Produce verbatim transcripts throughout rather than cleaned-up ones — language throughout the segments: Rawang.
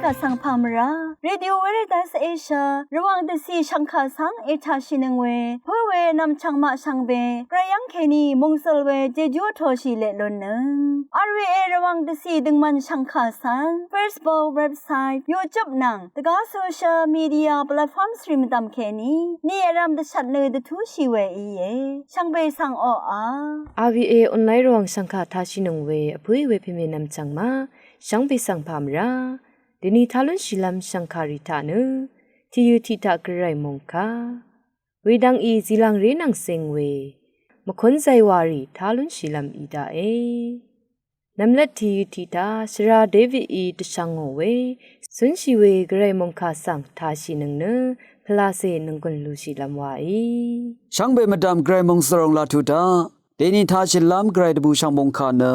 Vsvng pà mvrá Radio Veritas Asia Rvwàng dvcì shv̀ngkà svng ètàshìnøng we pǿ we nv̀mchv̀ng maq shvngbe gvray yv́ng kèní mòngsøl we jejú vtōshì leq lúnnøng. R V A Rvwàng dvcì døngmvn shv̀ngkà svng Facebook, website, YouTube nvng dvgá social media platforms rì mvdv̀m kèní ni vrv̄m dvshvt nø dvtúshì we íe. Shvngbe svng oqà R V A online Rvwàng shv̀ngkà tashìnøng we vpǿì we pèmè nv̀mchv̀ng maq shvngbe svng pà mvrá dvni tá lúnshìlv́m shv̀ngkàrì taq nø tìyø tiq taq gvray mòngkà wedvng í zìlv̀ngré nvng zing we mvkún zaywàrì tá lúnshìlv́m í daqe. Nv̀mlat tìyø tiq taq shvra Davidí dvshvngò we zǿnshì we gvray mòngkà svng tashìnøng nø pvlacè nònggùn lúshìlv́m waí. Shvngbe mvdv̀m gvray mòngsvròng laq tuq taq dèni tashìlv́m gvray dvbùshv̀ng mòngkà nø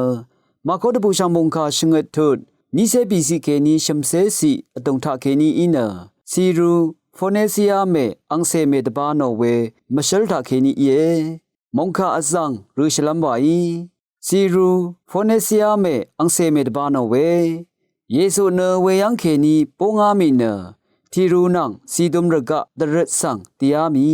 Màkó dvbùshv̀ng mòngkà shvngøt tut vnícé bìciq kèní shø̀mcéciq vdùng taq kèní í nø Siru Fonesiá mè angcè mè dvba nò we mvshǿl taq kèní íe. Mòngkà vzv̀ng rø̄shìlv́m wàí. Siru Fonesiá mè angcè mè dvba nò we Yesu nø weyv́ng kèní búngá mì nø Tiru nvng Sidum rvgaq dvrøt svng dìá mì.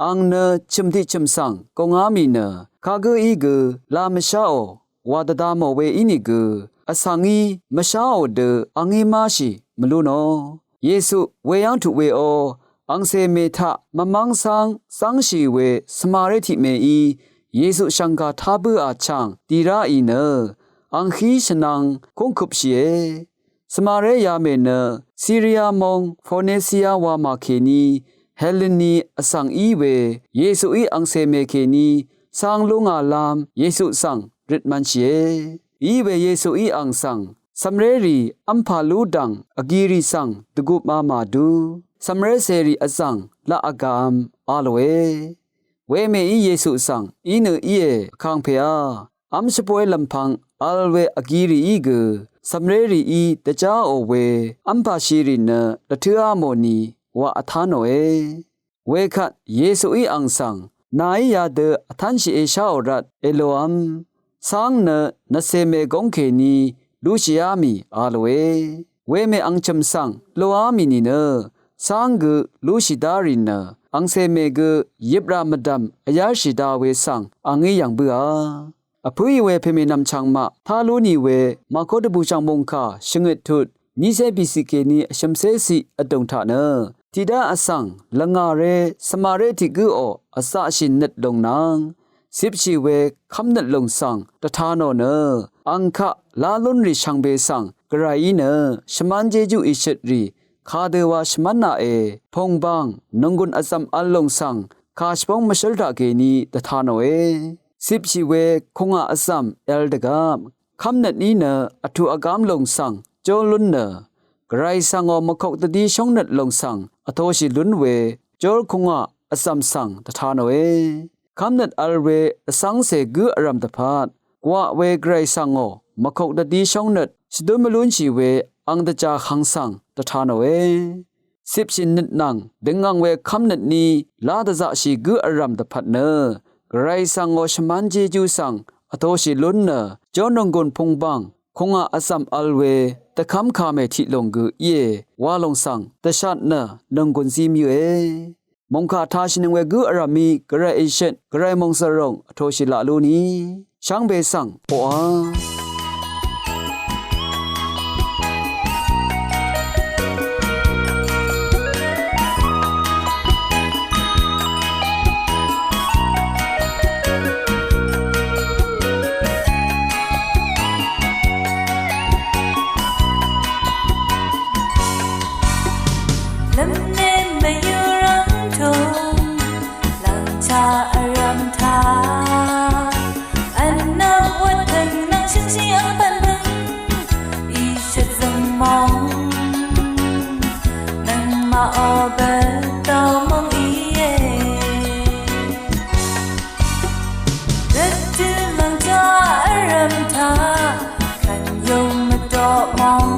Àng nø chø̀m tiqchø̀m svng gungá mì nø kagǿí gø la mvsháò wa dvda mò we ínìgø vsvngí mvsháò dø àngí máshì mvlú nò. Yesu weyv́ng tuq weó angcè mè taq mvmv́ng cáng zv́ngshì we svmaré tiq mèí Yesu shv̀ngkà tá bǿà chàng dì ráì nø ànghí shvnvng kúngkøpshìe. Svmaré yamè nø Siria mong Fonesiya wamà kèní Heleni vsvng í we Yesuí angcè mè kèní cáng lú ngà lam Yesu svng røt mv̄nshìe. Í we Yesuí àng svng cv̀mrérì v́mpà lú dv̀ng vgirì svng dvgupma màdu cv̀mré cèrì vzv̀ng laq vgàvm a lòe. Wemèí Yesu svng í nø íe, Vkàngpèá, v́m shvboy lv̀mpv̄ng vl we vgi rìí gø cv̀mré rìí dvjáò we v́mpà shirì nø dvtǿá mò ni wa vtá nòe. Wekvt Yesuí àng svng, nàí yadø vtv́nshì èsháò rvt èlòv́m, cáng nø nvcè mègóng kèní lúshìá mì a lòe. Wemè àng chø̀m svng loá mì nìnø cáng gø lúshì dá rì nø angcè mè gø yøprà mvdv̀m vyárshì da we svng àngí yv̀ng bǿà. Vpǿì we pèmè nv̀mchv̀ng maq tá lú nì we Màkó dvbùshv̀ng mòngkà shvngøt tut nícé bìcì kèní vshø̀mcécì vdùng taq nø tiqdá vsvng lvngàré svmaré tiq gǿò vzaqshì nøt lùng nvng cipshì we kv́mnøt lùng svng dvta nò nø àng kaq lá lúnrì shvngbe svng gvrayí nø shvmán jéjú ìshøtrì kadøwa shvmv́naqe. Pùngbang nònggùn vzv̀m vl lùng svng kà shvbóng mvshǿl taq kèní dvta nòe. Cipshì we kùngà vzv̀m èvl dvgvp kv́mnøt ní nø vtù vgám lùng svng jól lún nø gvray svngò mvkok dvdí shóngnøt lùng svng vtōshì lún we jól kùngà vzv̀m svng dvta nòe. Kv́mnøt vl we vcv́ngcè gǿ vrv̀m dvpvt gwaq we gvray svngò mvkok dvdí shóngnøt shvdún mvlúnshì we àng dvjà hvng svng dvta nòe. Cipshì nøt nvng døngvng we kv́mnøt ní lá dvzaqshì gǿ vrv̀m dvpvt nø gvray svngò shvmán jéjú svng vtōshì lún nø jórnònggùn pùngbang kùngà vzv̀m vl we dvkv́mkà mè tiq lùng gø íe wa lùng svng dvshat nø nònggùn zí mvyǿe. Mòngkà tashìnøng we gǿ vrv̀mí gvray èshøt gvray mòngsvròng vtōshì laq lú ni shvngbe svng poqà. Lvmne mvyurvng tùng lvngcha vrvm taq vnvm wvtvng nvng shøngshi vpvn døng ishøt zvngmong nvng maqò bvdò mong íe. Rvtø lvngcha vrvm taq kvn yong mvdò mong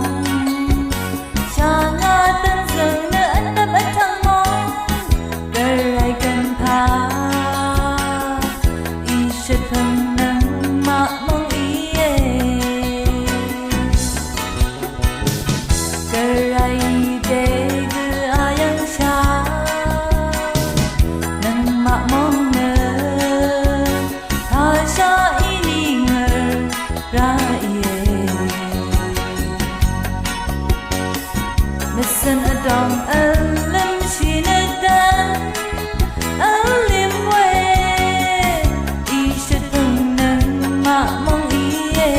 shvngá dv́nzø̀ng nø v́ndv́m vtv́ng mò gvray gvnpà ìshøt pv̀ng nvng maq mò íe. Gvray Mvcø̀n vdòng vlǿmshì nø dv́n vlím we, ìshøt pø̀ng nøng maq móng íe.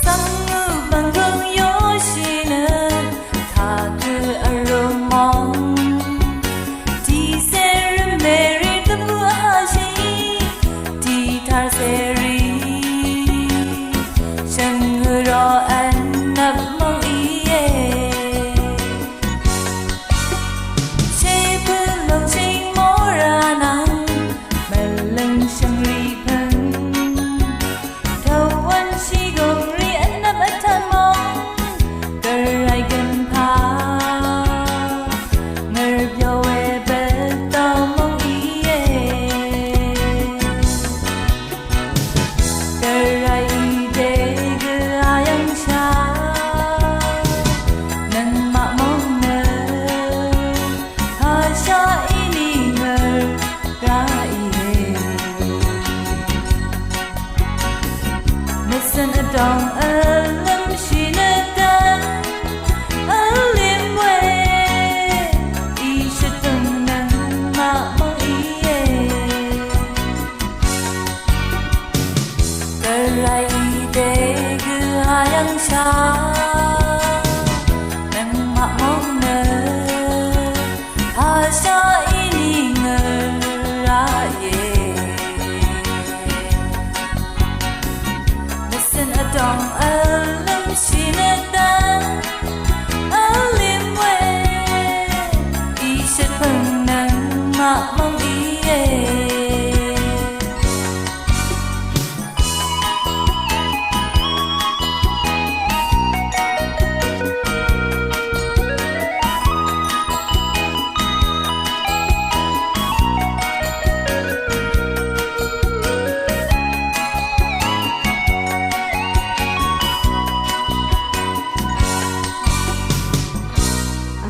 Svng vbv̀ng gøng yoshì nø taq dø vrø móng. Tiqsè rø̀mè rì dvbù vhashì, tiqtar sè rì shvngø rò vnvp móng íe. Shèpø̄ lv̀ngshìng mòra nvng mvlø̀ng shvngrì pø̄ng. Tø̄wv̄n shìgùng rì vnvp vtv̄n mòng. Gvray gønpà ngø̀r byò we bvtò mòng íe. Gvray ídé gø ayv̀ngshà nøngmaq mòng nø pàshà íní ngø̀r rà íe. Mvcø̀n vdòng vlǿmshì nø dv́n vlím we, ìshøt pø̀ng nøngmaq mòng íe. Gvray ídé gø ayv̀ngshà nøngmaq mòng nø pàshà íní ngø̀r rà íe. Mvcø̀n vdòng vlǿmshì nø dv́n vlím we, ìshøt pø̀ng nøngmaq mòng íe.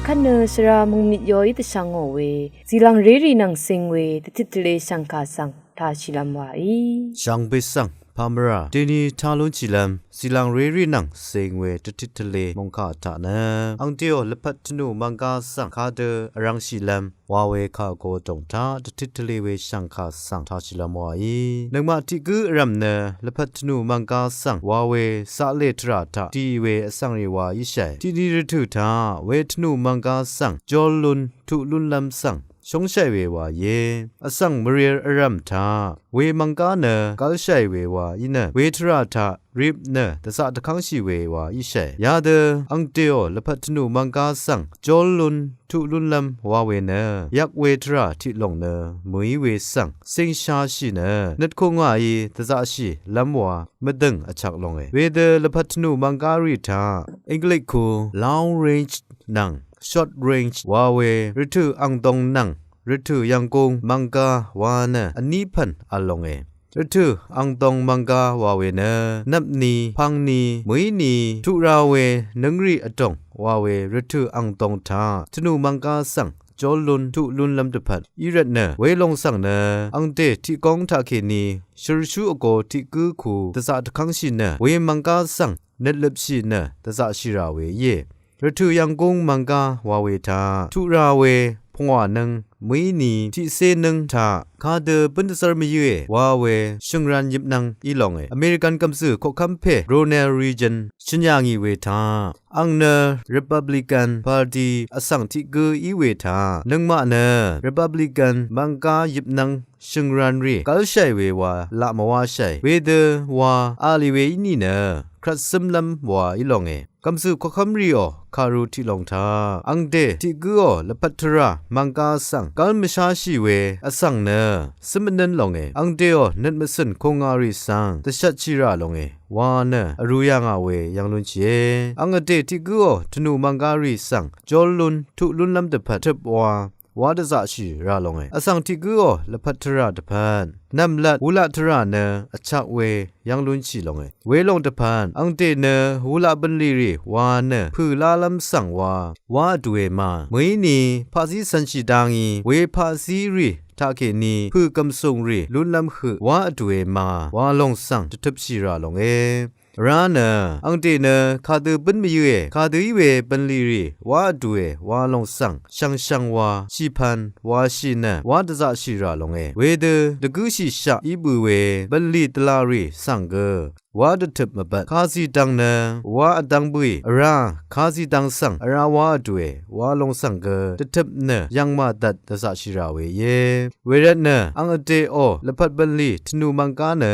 Vkvt nø shvra mungmit yoí dvshvngò we, zìlv̀ng rérì nvng sing we, dvtit tvlē shv̀ngkà svng tāshìlv́m wàí. Shvngbe svng pamvra deni talunshìlv́m zìlv̀ng rérì nvng sing we dvtit tvlē mòngkà taq nø angdeo lvpat tvnù mv̀ngga svng kadø vrv̄ngshìlv́m wa we kà go dòng taq dvtit tvlē we shv̀ngkà svng tāshìlv́m wàí. Nøngmaq tiq gǿ vrv̀m nø lvpat tvnù mv̀ngga svng wa we zaqlè tvrà taq dì we vsv̀ngrì wàíshàì. Tiqni rvtø̀ taq we tvnù mv̀ngga svng jol lun tuq lúnlv́m svng shóngshàì we wàìe. Vsv̀ng mvril vrv̀m taq we mv̀ngga nø gv́lshàì we wàí nø we tvrà taq rip nø dvzaq dvkv́ngshì we wàíshàì. Yadø angdeo lvpat tvnù mv̀ngga svng jol lun tuq lúnlv́m wa we nø yvk we tvrà tiq lòng nø mø̀í we svng singshashì nø nøtkung ngàí dvzaqshìlv́m wa mvdø̀ng vchvk longe. Wedø lvpat tvnù mv̀ngga rì taq English ku long range nvng short range wa we rvtø̀ angdong nvng rvtø̀ yv̀nggūng mv̀ngga wa nø vní pv̀n v̄l longe. Rvtø̀ angdong mv̀ngga wa we nø nvpni pvngni mø̀íni tuq ra we nǿngrì vdòng wa we rvtø̀ angdong taq tvnù mv̀ngga svng jol lun tuq lúnlv́m dvpvt í rvtnø welòng svng nø angdè tiq góng taqkèní shø̀rshú vgo tiq gǿ ku dvzaq dvkv́ngshì nø we mv̀ngga svng nøtløpshì nø dvzaqshì rà we íe. Rvtø̀ yv̀nggūng mv̀ngga wa we taq tuq ra we pungwà nǿng mø̀íni tiqcé nǿng taq kadø bǿn dvzv́r mvyǿe wa we shø̀ngran yøpnvng í longe. American gv̀mzø̀ koqkv́m pè Ronald Reagan shø̀n yà ngì we taq ang nø Republican Party vsv̀ng tiq gǿ í we taq nøngmaq nø Republican mv̀ngga yøpnvng shø̀ngran rì gv́lshàì we wa laq mvwáshàì. Wedø wa a lì we í nìnø krvt zǿmlv́m wa í longe. Gv̀mzø̀ koqkv́m rìò kàru tiq lòng taq angdè tiq gǿò lvpat tvrà mv̀ngga svng gv́l mvsháshì we vsv̀ng nø zǿm mvnǿn longe. Angdèò nøt mvcø̀n kùngà rì svng dvshvtshì rà longe wa nø vrū yà ngà we yv̀ng lúnshìe. Ang vdè tiq gǿò tvnù mv̀ngga rì svng jol lun tuq lúnlv́m dvpvt tøp wa wa dvzaqshì rà longe. Vsvng tiq gǿò lvpat tvrà dvpvt nv̀mlat wulaq tvrà nø vchak we yv́ng lúnshì longe. Welòng dvpvt angte nø wulaq bv̀nlì rì wa nø pø̀ lálv́m svng wa, wa vdùe ma. Mø̀íni paqzí cv̄nshì dangí we paqzí rì taqkèní pø̀ gv̀msùng rì lúnlv́m høq wa vdùe ma wa lòng svng dvtøpshì rà longe. Vrá nø angte nø kadø bǿn mvyǿe, kadø í we bv̀nlì rì wa vdùe wa lòng svng shvngshvng wa shìpv̄n washì nø wa dvzaqshì rà longe. Wedø dvgǿshìshaq í bø̀ we bv̀nlì dvlà rì svng gø wa dvtøp mvbvt kazì dvng nø wa vdvng bø̀ì vrá kazì dvng svng vrá wa vdùe wa lòng svng gø dvtøp nø yv̀ngmà dvt dvzaqshì rà we íe. Wervt nø ang vdeò lvpat bv̀nlì tvnù mv̀ngká nø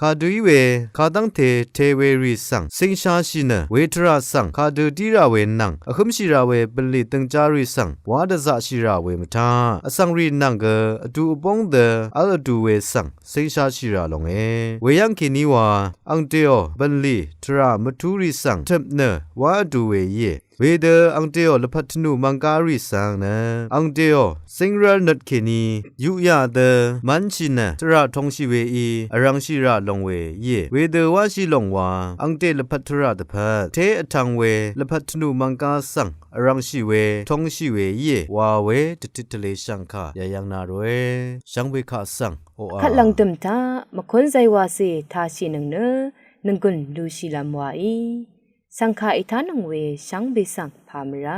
kadø í we kadv́ngte te we rì svng cingshashì nø we tvrà svng kadø dí rà we nvng vhǿmshì rà we bv̀nlì døngjá rì svng wa dvzaqshì rà we mvtá vsvng rì nvng gø vdu vbóng dø v́l vdu we svng cingshashì rà longe. Weyv́ng kèní wa angteò bv̀nlì tvrà mvtú rì svng tøp nø wa vdu we íe. Wedø angteò lvpat tvnù mv̀ngká rì svng nø angteò cíngrv́l nøt kèní yuqyà dø mv́nshì nø tvrà tongshì we í vrv̄ngshì rà long we íe. Wedø wáshì lòng wa angte lvpat tvrà dvpvt té vtv̄ng we lvpat tvnù mv̀ngká svng vrv̄ngshì we tongshì we íe wa we dvtit tvleshv̀ngkà yayv̄ng na ròe. Shvngbe kaq svng oqà kvt lv̀ngdø̀m taq mvkún zaywacè tashìnøng nø nònggùn lushìlv́m waí svng kà ètánøng we shvngbe svng pà mvrá.